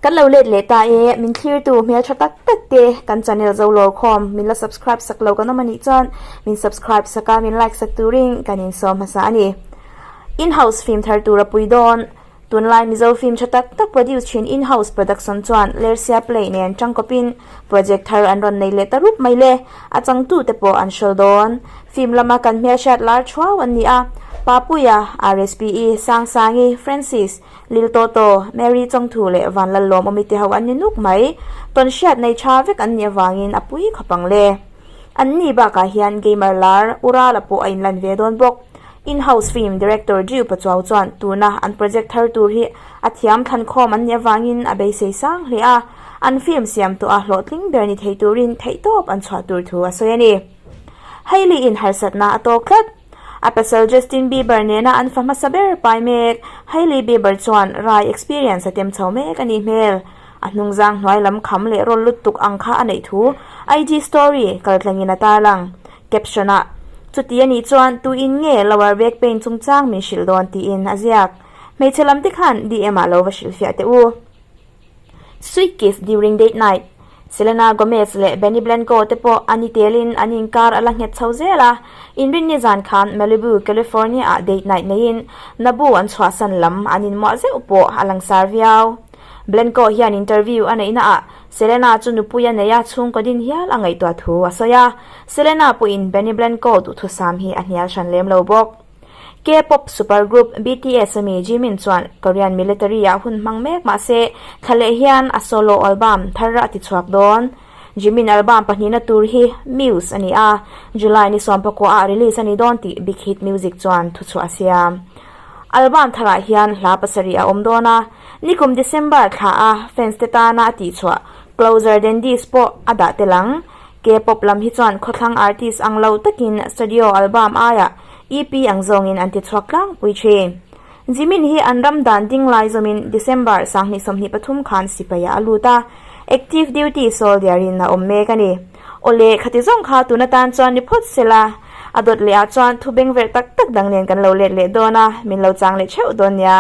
Kan lo let leh ta e, min thlirtu hmeltha tak tak te kan channel zo lawr khawm min la subscribe sak lo kan awm anih chuan min subscribe sak a min like sak turin kan insawm hmasa a ni. In-house film thar tur a pui dawn. Tunlai Mizo film tha tak tak produce thin in-house production chuan Lersia Play nen tangkawpin project thar an rawn nei leh ta rup mai le, a changtute pawh an hrawl dawn. Film lama kan hmelhriat lar thuau an ni a, Papuia, RSPE, Sangsangi, Francis, Lil Toto, Mary Chawngthu leh Vanlallawm awmi te ho an ni nuk mai. Tawnhriat nei tha vek an nih avangin a pui khawp ang le. An ni bakah hian gamer lar Urala pawh a inlan ve dawn bawk. In-house film director Drew Pachuau chuan tuna an project thar tur hi a thiam thlankhawm an nih avangin a beisei sang hle a, an film siam tawh a hlawhtling ber ni thei turin theihtawp an chhuah tur thu a sawi a ni. Hailey in harsatna a tawk tlat. A pasal Justin Bieber nena an fa hmasa ber pai mek Hailey Bieber chuan rai experience a tem chho mek a nih hmel. A hnungzang hnuai lam kham leh rawl lutuk ang kha a neih thu IG story kaltlangin a tarlang. Caption-ah, Chuti a nih chuan tuin nge lower back pain chungchang min hrilh dawn tiin a ziak. Hmeichhe lam te khan DM-ah lo va hrilhfiah teh u. Sweet kiss during date night, Selena Gomez leh Benny Blanco te pawh an i telin an inkar a la nghet chho zel a. Inrinni zan khan Malibu, California-ah date night neiin Nabu an chhuahsan lam an inmuah zeuh pawh a langsar viau. Blanco hian interview a neihna ah Selena chu nupui a nei a, chhungkaw din hial a ngaihtuah thu a sawi a. Selena pawhin Benny Blanco duhthusam hi a hnial hran lem lo bawk. K-pop supergroup BTS ami Jimin chuan Korean military ah hun hmang mek mah se thla leh hian a solo album thar a ti chhuak dawn. Jimin album pahnihna tur hi Muse a ni a, July ni sawmpakua ah release a ni dawn tih Big Hit Music chuan thuchhuah a siam. Album tharah hian hla pasarih a awm dawn a, nikum December thla a fans te tana a tihchhuah Closer Than This pawh a dah tel ang. K-pop lam hi chuan khawthlang artist ang lo takin studio album aiah EP ang zawngin an tichhuak tlangpui thin. Jimin hi an ram dan ding lai zawmin December 2023 khan sipaiah a lut a, active duty soldier in a awm mek a ni. Awle, khati zawng kha tun atan chuan ni phawt sela, a dawt leh ah chuan thu bengverh tak tak dang nen kan lo let leh dawn a, min lo chang leh theuh dawn nia.